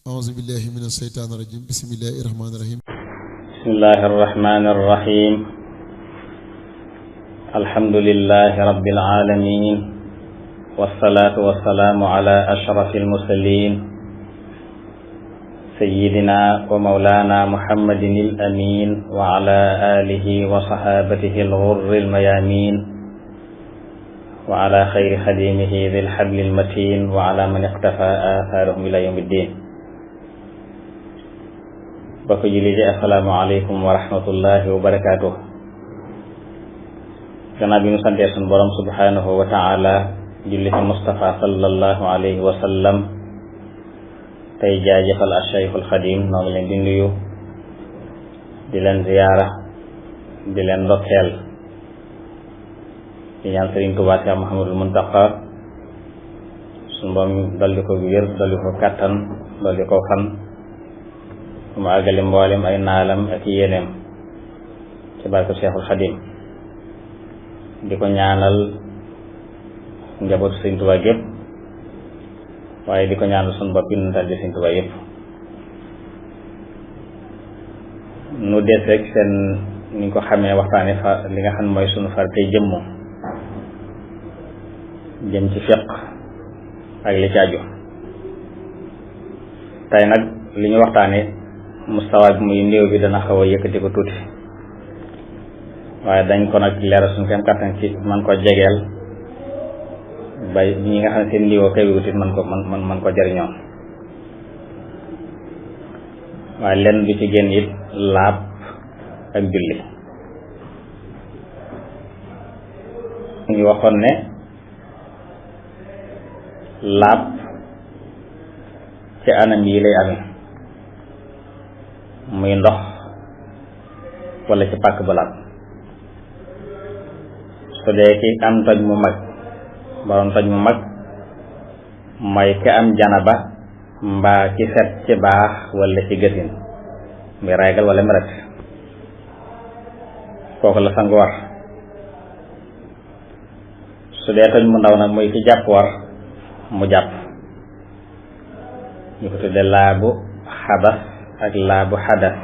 أعوذ بالله من الشيطان الرجيم بسم الله الرحمن الرحيم بسم الله الرحمن الرحيم الحمد لله رب العالمين والصلاة والسلام على أشرف المرسلين سيدنا ومولانا محمد الأمين وعلى آله وصحابته الغر الميامين وعلى خير خديمه ذي الحبل المتين وعلى من اقتفى آثارهم إلى يوم الدين. bokk julli ji assalaamu aleykum wa rahmatullahi wa barakaatuh. gannaaw bi ñu santee suñu borom subhanahu wa taala julli ci Mustafa sallallahu alayhi wa sallam tey jaajëfal al Cheikhul Xadim noo ngi leen di nuyu di leen ziyaara di leen ndokkeel di ñaan Sëriñ Tuubaa Séex Muhammadul Muntaqa suñu borom dolli ko wér dolli ko kàttan dolli ko fan mu àggale mboolem ay naalam ak yéeneem ci barke Cheikhul Xadim di ko ñaanal njabootu Sëriñ Tuubaa yépp waaye di ko ñaanal suñu bopp nu dal di Sëriñ Tuubaa yépp nu des rek seen ni ko xamee waxtaane fa li nga xam ne mooy sunu far tey jëm ci fiq ak li ci aju tey nag li ñu waxtaane mustawa bi muy néew bi dana xaw a yëkkati ko tuuti waaye dañ ko nag leeral suñu kem kàttan ci man ko jegeel bay ñi nga xam ne seen niveau kay wutit man ko jariñoo waaye lenn bi ci génn it laab ak julli ñu waxoon ne laab ci anam yi lay amee muy ndox wala ci pàkk ba laab su dee ki am toj mu mag borom toj mu mag mooy ki am janaba mbaa ki set ci baax wala ci gësin muy raygal wala meret kooku la sangu war su dee toj mu ndaw nag muy ki jàpp war mu jàpp ñu ko tuddee laabu xabas ak laabu xadas.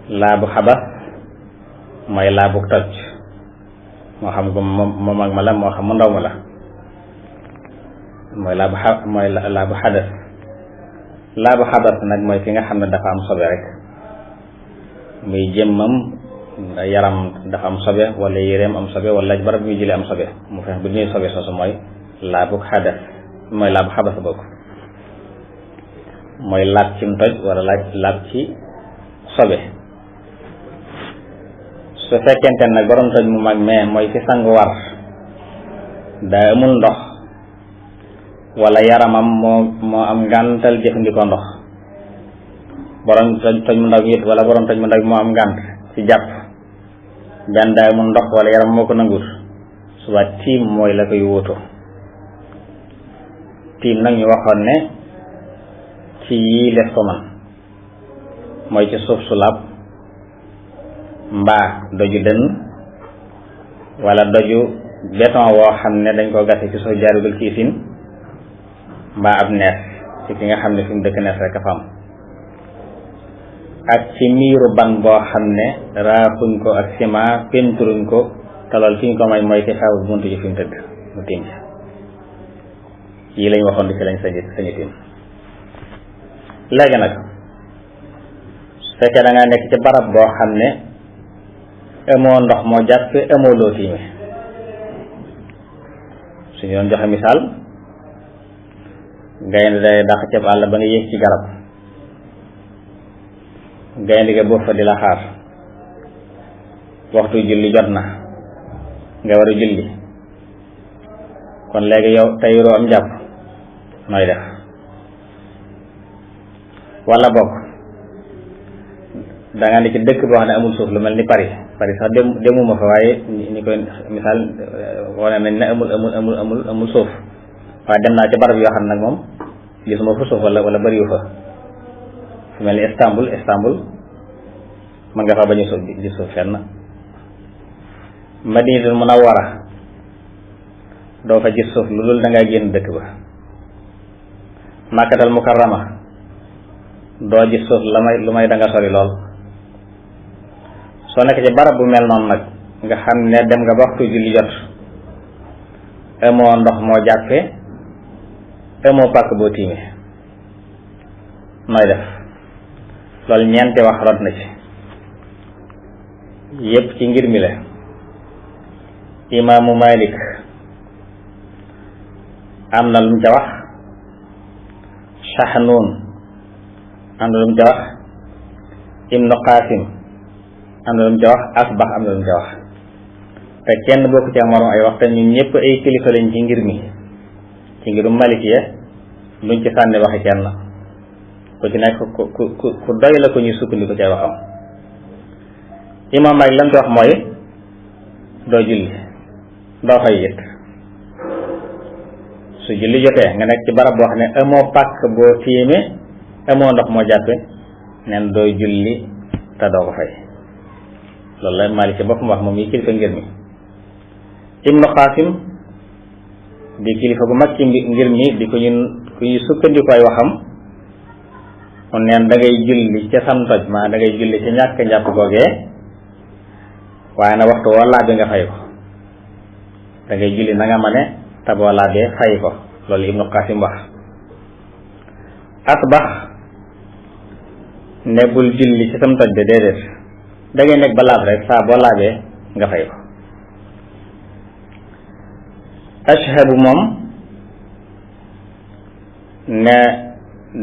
laabu xabas mooy laabu toj moo xam ko mu mag ma la moo xam mu ndaw ma la mooy laabu xadas. laabu xabas nag mooy ki nga xam ne dafa am sobe rek muy jëmmam yaram dafa am sobe wala yéreem am sobe wala barab muy jëlee am sobe mu fex bu ñuy sobe soosu mooy laabu xadas mooy laabu xabas bokk mooy laab ci toj wala laab ci sobe. su fekkente nag borom toj mu mag mais mooy ci sangu war daa amul ndox wala yaramam moo am ngàntal jëfandikoo ndox borom toj mu ndaw it wala borom toj mu ndaw moo am ngànt ci jàpp benn daa amul ndox wala yaram moo ko nangut suba tiim mooy la koy wóotu. tiim nag ñu waxoon ne ci yii les ko man mooy ci suuf su laab mbaa doju dënn wala doju béton woo xam ne dañ ko gase ci suuf jaarugul ci isin mbaa ab nees ci ki nga xam ne fi mu dëkk nees rek a fa am ak ci miiru ban boo xam ne raaxuñ ko ak ciment penturuñ ko te lool fi ñu ko may mooy ki xaw buntu ji fi mu tëdd mu tiim ci yii lañ waxoon di ci lañ sañu tiim. léegi nag su fekkee da ngaa nekk ci barab boo xam ne amoo ndox moo jàpp amoo loo tiime suñu doon joxe misaal gaynde day dàq ceeb àll ba nga yéeg ci garab gaynde ga boo fa di la xaar waxtu julli jot na nga war a julli kon léegi yow tey yoroo am jàpp nooy def wala bokk da nga ne ci dëkk boo xam ne amul suuf lu mel ni Paris sax demuma fa waaye ñi koy misaal wane nañ ne amul suuf waaye dem naa ci barab yoo xam ne nag moom gisuma fa suuf wala bariwu fa fu mel ni Istanbul mën nga fa bañ a suuf di suuf fenn. Madinatul Munawwara doo fa gis suuf lu dul da ngaa génn dëkk ba Makkatal Mukarrama doo gis suuf lu may danga sori lool. soo nekk ci barab bu mel noonu nag nga xam ne dem nga ba waxtu julli jot amoo ndox moo jàppe amoo pàkk boo tiime nooy def? loolu ñeenti wax rot na ci, yépp ci ngir mi la. imaamu Malik am na lu mu ca wax, Saxnuun am na lu mu ca wax, Ibnu Qaasim am na lu mu ca wax, Asbax am na lu mu ca wax, te kenn bokku ci morom ay wax, te ñun ñëpp ay kilifa lañ ci ngir mi, ci ngirum Malikiya duñ ci sànni waxi kenn, ku ci nekk ku doy la ko ñuy sukkandiku ci ay waxam. imaam Malik lan ci wax mooy doo julli, doo fay it. su julli jotee nga nekk ci barab boo xam ne amoo pàkk boo tiime amoo ndox moo jàppe neen dooy julli te doo ko fay. loolu la Maalik ci boppam wax, moom yi kilifa ngir mi. Ibnu Qaasim di kilifa gu mag ci ngir mi, di ku ñu sukkandiku ay waxam, kon neen da ngay julli ca sam toj maa da ngay julli ca ñàkk njàpp googee, waaye na waxtu woo laabe nga fay ko. da ngay julli na nga ma ne te boo laabee fay ko. loolu Ibnu Qaasim wax. Asbax ne bul julli ci sam toj de déedéet, da ngay nekk ba laab rek, saa boo laabee nga fay ko. Ashhabu moom ne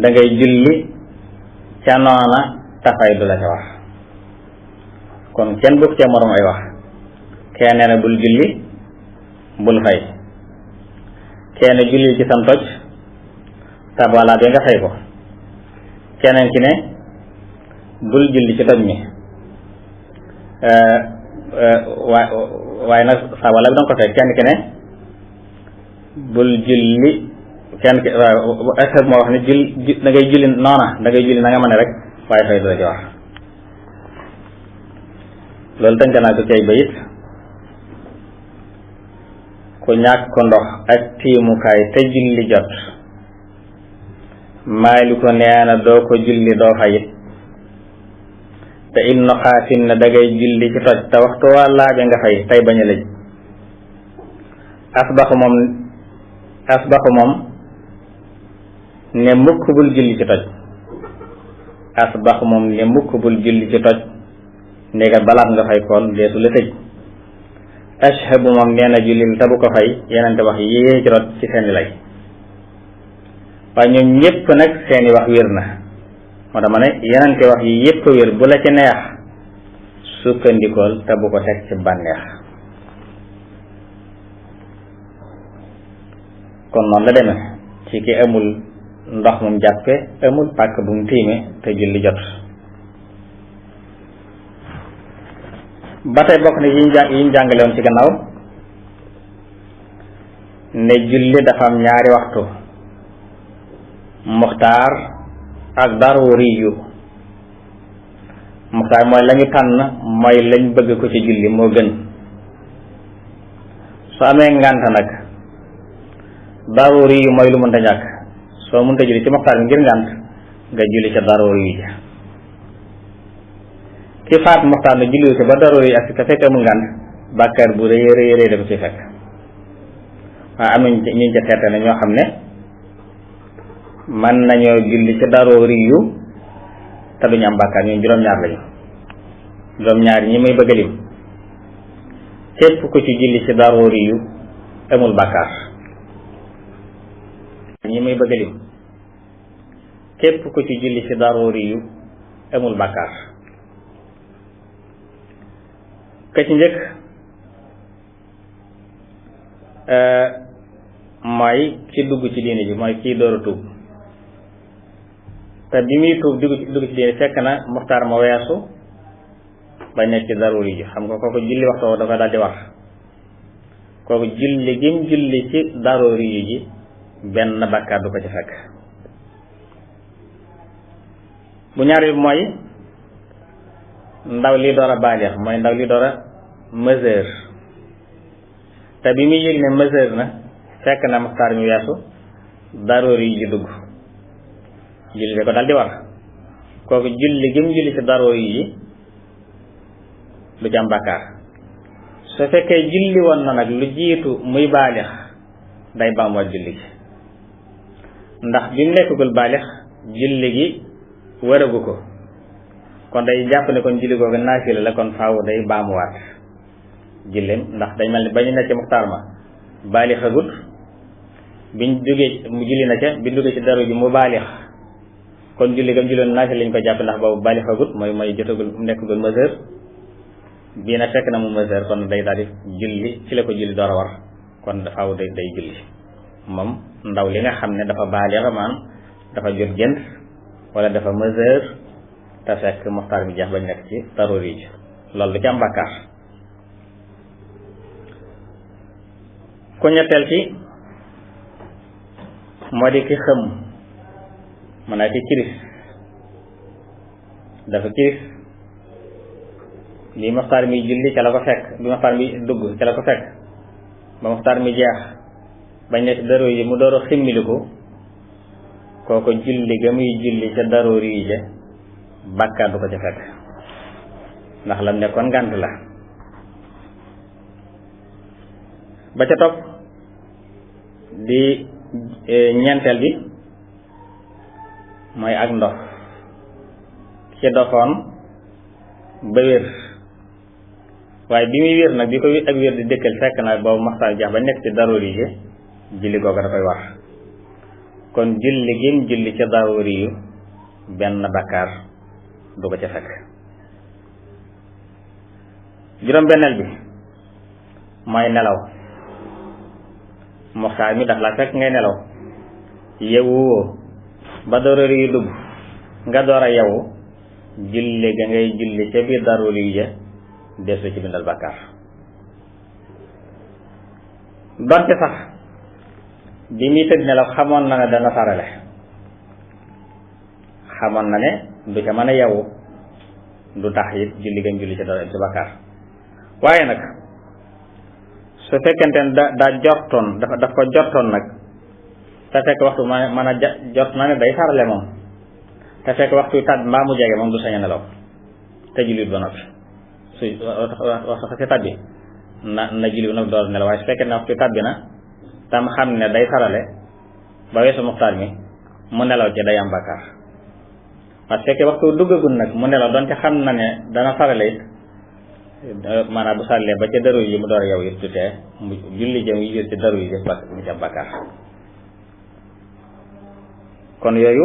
da ngay julli ca noona te fay du la ca wax. kon kenn bokk ca morom ay wax. kee nee na bul julli bul fay, kenn julli ci sam toj te boo laabee nga fay ko, keneen ki ne bul julli ci toj mi waaye nag saa wala bi danga ko fay, kenn ki ne bul julli, kenn ki waaw moo wax ne da ngay julli noona, da ngay julli na nga mën rek waaye fay du la ci wax. loolu tënk naa ko ci ay bayit. ku ñàkk ko ndox ak tiimukaay te julli jot, Maalik ko nee na doo ko julli doo fayit. te Ibnu Qaasim ne dangay julli ci toj te waxtu waa laabe nga fay tey bañ a lëj. Asbaxu moom ne mukk bul julli ci toj. Asbaxu moom ne mukk bul julli ci toj, ndégal balaat nga fay koon deesu la tëj. Ashhabu moom nee na jullil te bu ko fay. yenente wax yée ci rot ci seeni lay, waaye ñoom ñépp nag seeni wax wér na. moo dama ne yenente wax yi yépp wér, bu la ci neex sukkandikool te bu ko teg ci bànneex. kon noonu la demee ci ki amul ndox mum jàppe, amul pàkk bu mu tiime te julli jot. ba tey bokk na yiñ jàngale woon ci gannaaw ne julli dafa am ñaari waxtu, muxtaar ak daruriyu. muxtaar mooy lañu tànn, mooy lañ bëgg ko ci julli moo gën. soo amee ngànt nag daruriyu mooy lu mënta ñàkk, soo mënta julli ci muxtaar bi ngir ngànt nga julli ca daruriyu ja. ki faat muxtaar na julliwu ci ba daruri ak si te fekk amul ngànt, bàkkaar bu rëy rëy rëy dafa ci fekk. waaye am nañ ñu ca seete ne ñoo xam ne mën nañoo julli ci daruri yu te duñu am bàkkaar. ñooñu juróom-ñaar lañu. juróom-ñaar ñi may bëgg a lim képp ku ci julli ci daruri yu amul bàkkaar. ñi may bëgg a lim képp ku ci julli ci daruri yu amul bàkkaar. ka ci njëkk mooy ki dugg ci diine ji, mooy kii door a tuub te bi muy tuub dugg ci diine fekk na muxtaar ma weesu ba nekk ci daruri ji. xam nga kooku julli waxtu woo dafa daal di war. kooku julli gim julli ci daruri ji benn bàkkaar du ko ci fekk. bu ñaar bi mooy ndaw li door a baalix, mooy ndaw li door a mesure te bi muy yëg ne mesure na fekk na muxtaar mi weesu daruri ji dugg. julli de ko daal di war kooku julli gi mu julli ci daroori yi du ci am bàkkaar. su fekkee julli woon na nag lu jiitu muy baalix day baamuwaat julli gi ndax bi mu nekkagul baalix julli gi wëragu ko kon day jàpp ne kon julli googu naafila la kon faaw day baamuwaat julleem ndax day mel ni ba ñu nekk ci muxtaar ma baalixagut biñ jógee mu julli na ca bi duggee ci daru ji mu baalix kon julli gam julloon naafila lañ ko jàpp ndax boobu baalixagut mooy jotagul nekkagul majeur bii nag fekk na mu majeur kon day daal di julli ci la ko julli door a war kon faaw day julli moom ndaw li nga xam ne dafa baalix maanaam dafa jot gént wala dafa majeur te fekk muxtaar bi jeex bañ nekk ci daruri ji loolu du ci am bàkkaar. ku ñetteel ci moo di ki xëm mën naa ki kiris dafa kiris bi muxtaar mi julli ca la ko fekk bi muxtaar mi dugg ca la ko fekk ba muxtaar mi jeex bañ nekk daruri yi mu door a ximmiliku kooko julli ga muy julli ca daruri yi ja bàkkaar du ko ca fekk ndax lam nekkoon ngànt la. ba ca topp di ñeenteel bi mooy ak ndox ci dofoon ba wér waaye bi muy wér nag bi ko ak wér di dëkkal fekk na boobu maxtaan jeex ba nekk ci daruri yi julli googu da koy war kon julli gim julli ca daruri yu benn bàkkaar du ko ca fekk. juróom-benneel bi mooy nelaw muxtaar mi daf la fekk ngay nelaw yewwoo ba daruri yu dugg nga door a yewu julli ga ngay julli ca biir daruri yu ja desu ci bindal bàkkaar donte sax bi muy tëdd nelaw xamoon na ne dana sarale xamoon na ne du ca mën a yewu du tax it julli gam julli ca dara ci bàkkaar waaye nag su fekkente ne daa jortoon daf ko jortoon nag te fekk waxtu mën a jot na ne day sarale moom te fekk waxtu tàbbi mbaa mu jege moom du sañ a nelaw te jullit ba noppi su waxtu xasi tàbbi na julli ba noppi door nelaw waaye su fekkee ne waxtu tàbbi na tam xam ne day sarale ba weesu muxtaar mi mu nelaw ci day am bàkkaar waaye su fekkee waxtu duggagul nag mu nelaw doonte xam na ne dana sarale it maanaam bu sàllee ba ca daru yi mu door yow it du tee mu julli jëm yi jël ci daru yi def mu ci am bàkkaar kon yooyu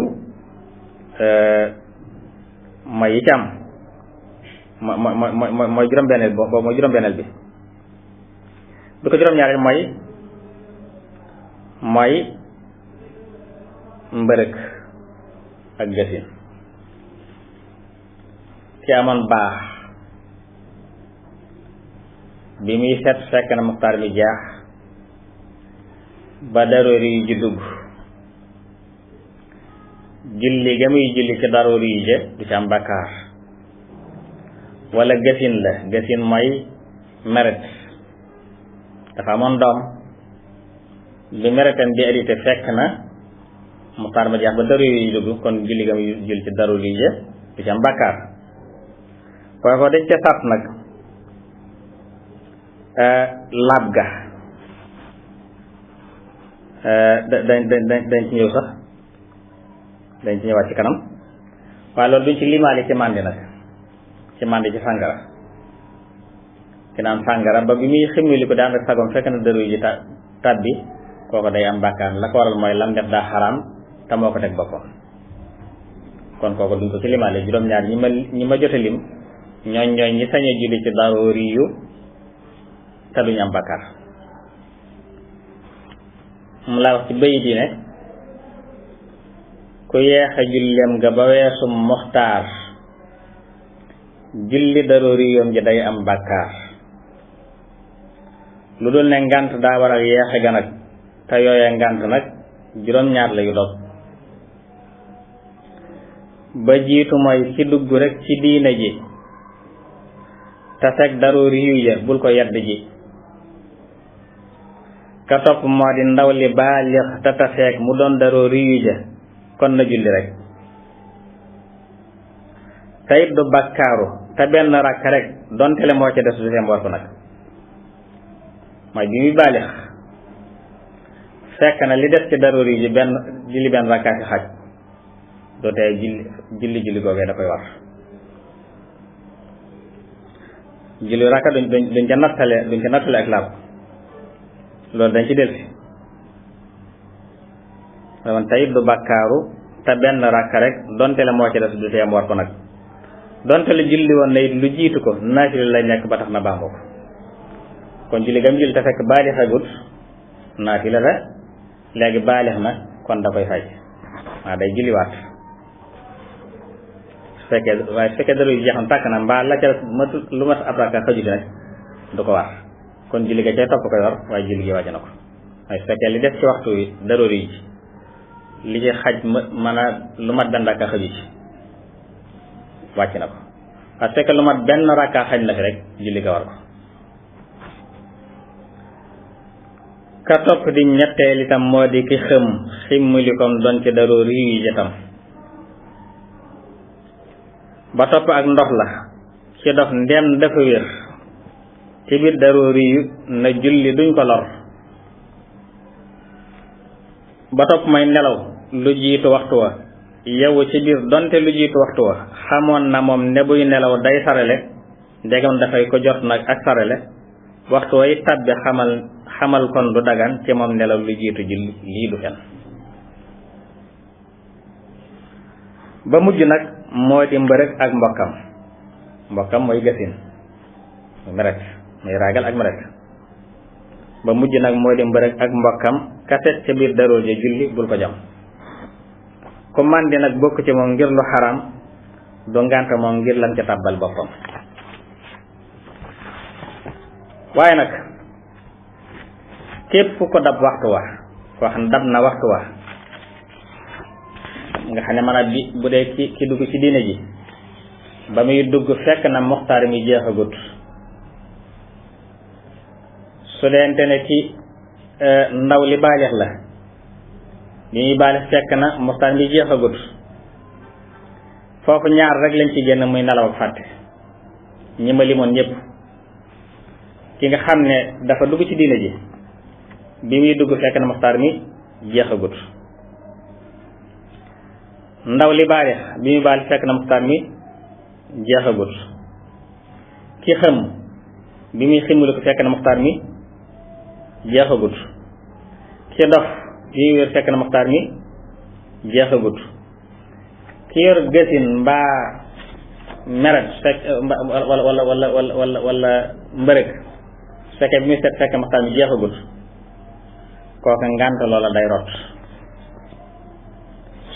mooy yi ci am mooy juróom-benneel boobu mooy juróom-benneel bi ko juróom-ñaareel mooy mbërëk ak gasin ci amoon baax bi muy set fekk na muxtaar mi jeex ba daroori yi ji dugg julli ga muy julli ci daroori yi je du ci am bàkkaar wala gasin la gasin mooy meret dafa amoon doom bi meretam di arité fekk na muxtaar ma jeex ba daroori yi dugg kon julli ga muy julli ci daroori yi je du ci am bàkkaar kooko dañ ca sàtt nag laab ga dañ ci ñëw sax dañ ci ñëwaat ci kanam waaye loolu duñ ci limaali ci màndi nag ci màndi ci sàngara ki naan sàngara ba bi muy ximmili ko daan rek sagom fekk na dëru ji tàbbi kooko day am bàkkaar la ko waral mooy lam def daa xaraam te moo ko teg boppam kon kooko duñ ko ci limaali juróom-ñaar ñi ma jote lim ñooñ ñi sañ a julli ci daroori yu te duñu am bàkkaar mu laa wax ci bayit yi ne ku yeex a jullem nga ba weesu muxtaar julli daroori yoom ji day am bàkkaar lu dul ne ngànt daa waral yeexe ga nag te yooye ngànt nag juróom-ñaar la yu dog ba jiitu mooy ci dugg rek ci diine ji te fekk daroori yu ya bul ko yedd ji ka topp moo di ndaw li baalix te tafeek mu doon daroori yu ja kon na julli rek tayit du bakkaaru te benn rakk rek donte le moo ca des du mu war ko nag mooy bi muy baalix fekk na li des ci daruri ji benn julli benn rakkaa ci xaj doo tey julli googee da koy war julli rakka duñ ca nattale ak laab loolu dañ ci delsi man tayit du bakkaaru te benn rakk rek donte le moo ci des du mu war ko nag donte le julli woon na it lu jiitu ko naafila lay nekk ba tax na baamoo ko kon julli gam julli te fekk baalix agut naafila la léegi baalix na kon da koy fay waaw day julliwaat su fekkee dara yu jeexam tàkk na mbaa la ca lu mat ab rakka xajuti nag du ko war kon julli ga cay topp koy war waaye julli gi wàcc na ko waaye su fekkee li des ci waxtu wi daroori yi li ci xaj mën a lu mat benn rakka xaju ci wàcc na ko waaye su fekkee lu mat benn rakka xaj na fi rek julli ga war ko ka topp di ñetteel itam moo di ki xëm ximmili kom doon ci daroori yi itam ba topp ak ndox la ci dox ndem dafa wér ci biir daroori yu na julli duñ ko lor ba topp may nelaw lu jiitu waxtu wa yow ci biir donte lu jiitu waxtu wa xamoon na moom ne buy nelaw day sarale ndegam dafay ko jot nag ak sarale waxtu way tàbbi xamal kon du dagan ci moom nelaw lu jiitu julli lii du fen ba mujj nag moo di mbërëg ak mbokkam mooy gasin meret muy raagal ak meret ba mujj nag moo di mbërëg ak mbokkam kaset ca biir daroor ja julli bul ko jam ku màndi nag bokk ci moom ngir lu xaram du ngànt moom ngir lam ca tàbbal boppam waaye nag képp ko dab waxtu wa koo xam ne dab na waxtu wa nga xam ne mën a bi bu dee ki dugg ci diine ji ba muy dugg fekk na muxtaar mi jeexagut su deente ne ci ndaw li baalix la bi muy baalix fekk na muxtaar mi jeexagut foofu ñaar rek lañ ci génn muy nelaw ak fàtte ñi ma limoon ñëpp ki nga xam ne dafa dugg ci diine ji bi muy dugg fekk na muxtaar mi jeexagut ndaw li baalix bi muy baalix fekk na muxtaar mi jeexagut ki xam bi muy ximulu ko fekk na muxtaar mi jeexagut ki dof bi muy wér fekk na muxtaar mi jeexagut ki yor gësin mbaa meret fekk wala mbërëg su fekkee bi muy set fekk muxtaar mi jeexagut kooka ngànt loola day rot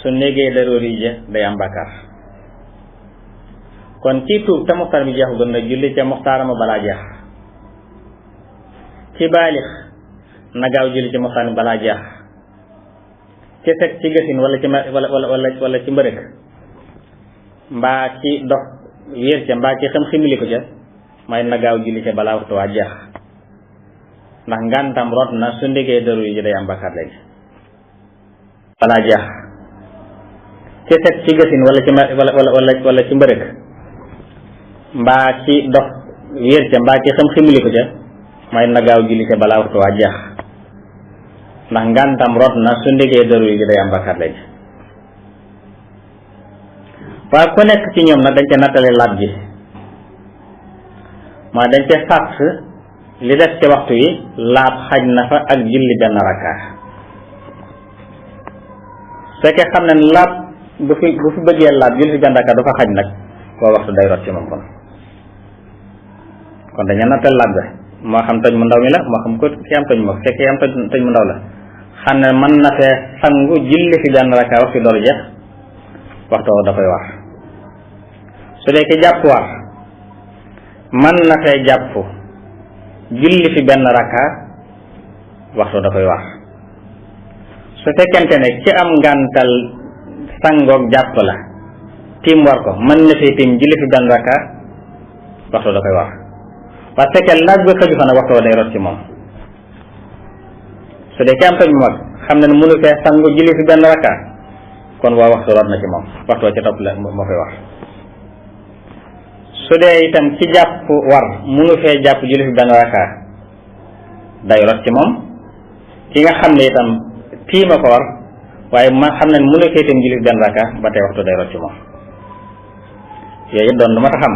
su négee daroor yi day am bàkkaar kon ci tuub te muxtaar mi jeexagut na julli ca muxtaarama balaa jeex ci baalix na gaaw julli ci muxtaar mi balaa jeex ci set ci gësin wala ci wala ci mbërëg mbaa ci dox wéer ca mbaa ci xam ximili ko ca may na gaaw julli ca balaa waxtu waa jeex ndax ngàntam rot na su ndégee daroor yi day am bàkkaar léegi balaa jeex ci set ci gësin wala ci wala ci mbërëg mbaa ci dox wéer ca mbaa ci xam ximili ko ca may na gaaw julli ca balaa waxtu waa jeex ndax ngàntam rot na su ndégee daroor yi day am bàkkaar léegi waaye ku nekk ci ñoom nag dañ ca nattale laab ji maa dañ ca sàtt li des ci waxtu yi laab xaj na fa ak julli benn rakka su fekkee xam ne laab bu fi bëggee laab julli fi benn rakka du fa xaj nag koo waxtu day rot ci moom kon dañu nattal laab ga moo xam toj mu ndaw mi la moo xam ko ki am toj mu fekkee am toj mu ndaw la xam ne mën na fee sangu julli fi benn rakka waxtu door jeex waxtu da koy war su dee ki jàpp war mën na fee jàpp julli fi benn rakka waxtu da koy war su fekkente ne ki am ngàntal sangoog jàpp la tiim war ko mën na fee tiim julli fi benn rakka waxtu da koy war waaye fekkee laaj ba xëju fa nag waxtu day rot ci moom su dee ki am toj mag xam ne mënu fee sangu julli fi benn rakka kon waa waxtu rot na ci moom waxtu ca topp la moo koy wax su dee itam ci jàpp war munu fee jàpp julli fi benn rakka day rot ci moom. ki nga xam ne itam tiima ko war waaye ma xam ne munu fee itam julli fi benn rakka ba tey waxtu day rot ci moom. yooyu it doon lu ma ta xam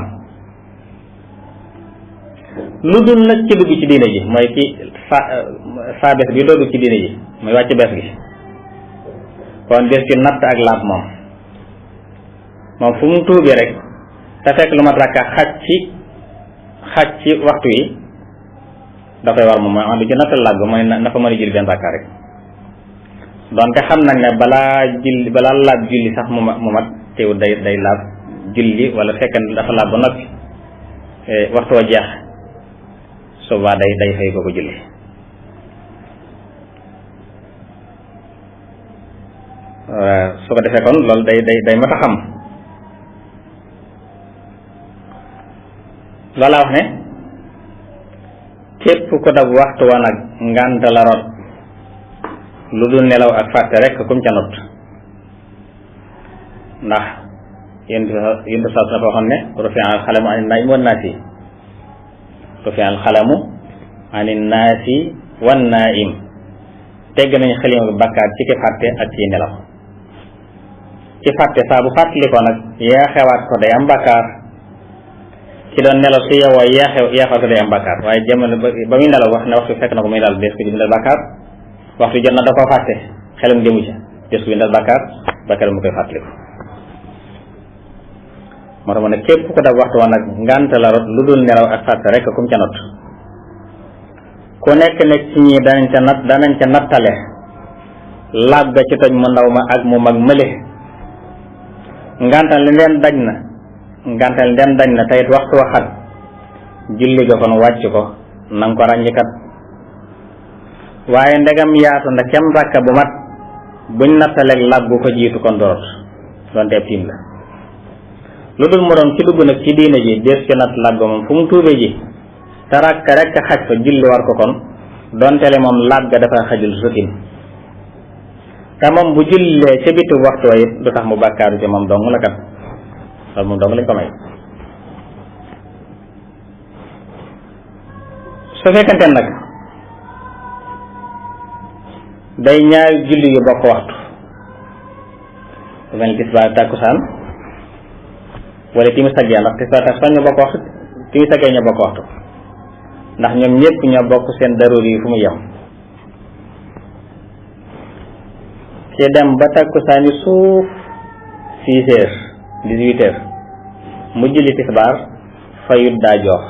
lu dul nag ci dugg ci diine ji mooy ci saa bes bi doo dugg ci diine ji muy wàcc bes gi kon des ci natt ak laab moom fu mu tuubee rek te fekk lu mat rakka xaj ci waxtu yi da koy war moom mooy am du ci nattal laab mooy na fa mën a julli benn rakka rek donte xam nañ ne balaa laab julli sax mu mat teewul day laab julli wala fekk dafa laab ba noppi waxtu wa jeex suba day fay ko julli su ko defee kon loolu day mat a xam loolaa wax ne képp ko dab waxtu wa nag ngànt la rot lu dul nelaw ak fàtte rek kum ca not ndax yéen saa su dafa waxoon ne rufi al xalamu ani naim wan naasi rufi al xalamu ani naasi wan naim tegg nañu xalima bi bakkaat ci ki fàtte ak ci nelaw ci fàtte saa bu fàttali ko nag yeexewaat ko day am bakkaar ci doon nelaw su yewoo yeexewaat ko day am bakkaar waaye jamono ba muy nelaw wax ne waxtu fekk na ko muy nelaw des ko bindal bakkaar waxtu jot na da koo fàtte xelam jëmu ca des ko bindal bakkaar mu koy fàttali ko moo tax ma ne képp ko dab waxtu wa nag ngànt la rot lu dul nelaw ak fàtte rek kum ca not ku nekk ne ci ñi danañ ca nattale laab ga ci toj mu ndaw ma ak mu mag mële ngantal ndem dañ na tayit waxtu waxat julli ga kon wàcc ko nanga ko ràññikat waaye ndegam yaatu nda kem rakka bu mat buñ nattaleeg laab gu ko jiitu kon dorot doon teeb tiim la lu dul mu doon ci dugg nag ci diine ji des ci natt laab ga moom fu mu tuube ji te rakka rek xaj fa julli war ko kon doontele moom laab ga dafa xajul sutin te moom bu jullee ca bitu waxtu wa it du tax mu bàkkaaru ci moom dong la kat loolu moom dong lañ ko may su fekkante nag day ñaari julli yu bokk waxtu lu mel ni tisbaar takkusaan wala timis ak gee ndax tisbaar takkusaan ñoo bokk waxtu timis ak gee ñoo bokk waxtu ndax ñoom ñëpp ñoo bokk seen daruri yi fu mu yem ci dem ba takkusaani suuf 6 heures 18 heures mu julli tisbaar fayut daa jox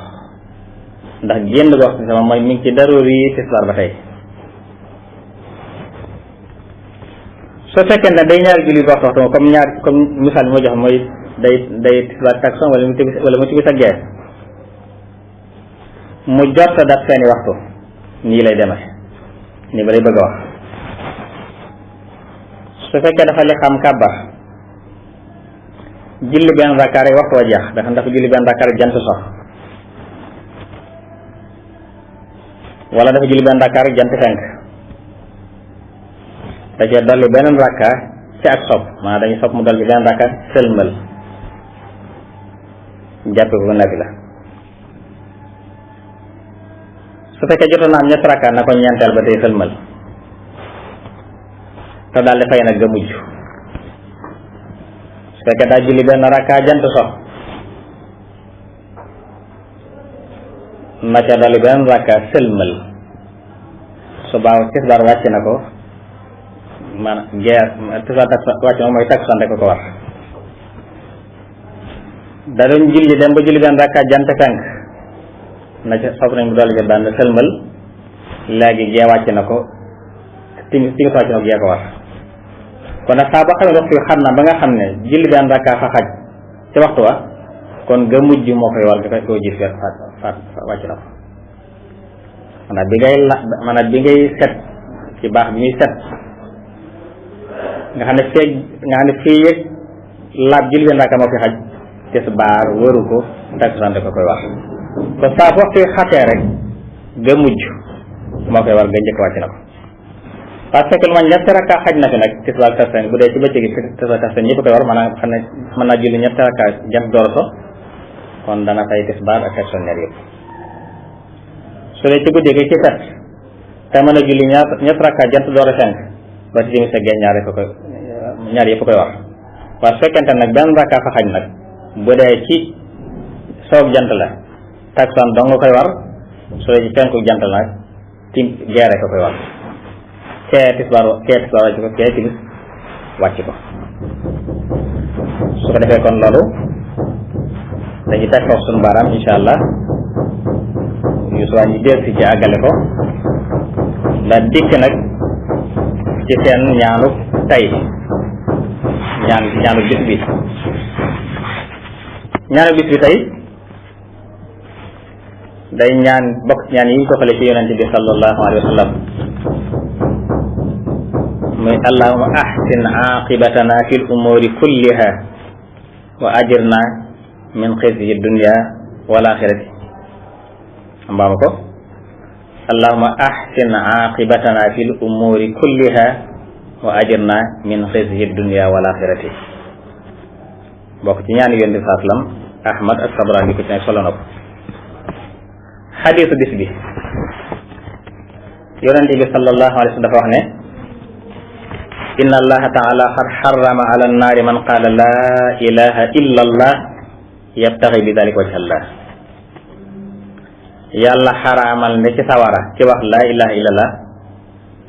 ndax génn gox ci sama mooy mi ngi ci daruri yi tisbaar ba tey su fekkee ne day ñaari julli bokk waxtu comme misaal bi ma jox mooy day tisbaar takkusaan wala mu timis ak gee mu jot daf seeni waxtu nii lay demee nii ba lay bëgg a wax su fekkee dafa li xam kàbbar julli benn rakkaa rek waxtu wa jeex dafa julli benn rakkaa rek jant sox wala dafa julli benn rakkaa rek jant fenk da cee dolli beneen rakkaa ci ak sopp maanaam dañuy sopp mu dolli benn rakkaa sëlmal jàppe ko nafi la su fekkee jotoon na am ñetti rakkaa na ko ñeenteel ba tey sëlmal te daal di fay nag ga mujj su fekkee daa julli benn rakkaa jant sox na ca dolli benn rakkaa sëlmal su baaw tisbaar wàcc na ko maanaam geer tisbaar wàcc na mooy takkusaan rek ko war da doon julli dem ba julli benn rakkaa jant fenk na ca sopp nañ mu dolli ca benn sëlmal léegi gee wàcc na ko timis wàcc na ko gee ko war kon nag saa boo xam ne waxtu wi xam na ba nga xam ne julli benn rakkaa fa xaj ci waxtu wa kon ga mujj moo koy war nga koy gis faat wàcc na ko maanaam bi ngay set ci baax bi muy set nga xam ne fii yëg laab julli benn rakkaa moo fi xaj tisbaar waru ko takkusaan ko koy war kon saa bu waxtu wi xatee rek ga mujj moo koy war ga njëkk wàcc na ko parce que lu ma ñetti rakkaa xaj na fi nag tisbaar takkusaan bu dee ci bëccëg gi tisbaar takkusaan ñëpp koy war maanaam xam ne mën naa julli ñetti rakkaa jant door so kon dana fay tisbaar ak section ñaar yëpp. su dee ci guddi gi ci set te mën a julli ñett rakka jant door a fenk ba ci jëmi sa gee ñaar yëpp koy war. waaye su fekkente nag benn rakka fa xañ nag bu dee ci soog jant la takkusaan dong nga koy war. su dee ci fenku jant la nag geere ko koy war. kee tisbaar wàcc ko kee timis wàcc ko. su ko defee kon loolu dañuy teg foofu sunu baaraam insha allah yu suwaa ñu dellu si ci àggale ko la dikk nag ci seen ñaanu tay ñaanu bis bi. ñaanu bis bi tey day ñaan bokk ci ñaan yi doxale ci yonente bi sallallahu alayhi wa sallam muy allahumma ahsin aqibatana fil umuri kulliha wa ajirna min xizyi dunya wal axirati. mbaama ko allahumma ahsin aqibatana fil umuri kulliha wa ajirna min xizyi dunya wal axirati. bokk ci ñaani yonente bi sallam Ahmad ak Tabarani ko ci nekk solo na ko. xadiisu bis bi yonente bi sallallahu alayhi wa sallam dafa wax ne inna allaha taala qad harrama ala annaari man qaala laa ilaha illa allah yabtaxi bi dalika wajha allah. yàlla xaraamal ne ci sawara ci wax laa ilaha illa allah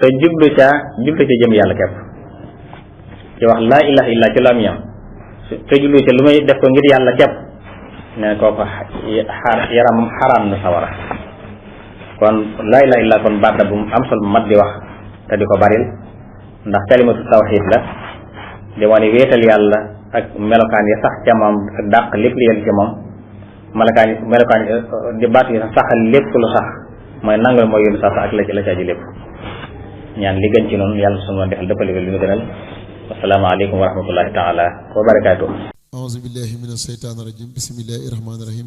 te jublu ca jëm yàlla képp. ci wax laa ilaha illa ci lu am yam te jublu ca lu may def ko ngir yàlla képp ne kooku yaramam xaraam na sawara. kon laa ilaha illa kon baat bu am solo mat di wax te di ko baril ndax kalimatu tawxiid la di wane wéetal yàlla ak melokaan yi sax ca moom ak dàq lépp li yel ci moom melokaan di baat yi saxal lépp lu sax mooy nangal mooy yónni sax ak la ci aju lépp. ñaan li gën ci noonu yàlla sunu woon defal dëppale li ñu gënal. asalaamaaleykum wa rahmatullahi taala wa barakaatu. auzu billahi min asheytaani rajim bismillahi rahmaani rahim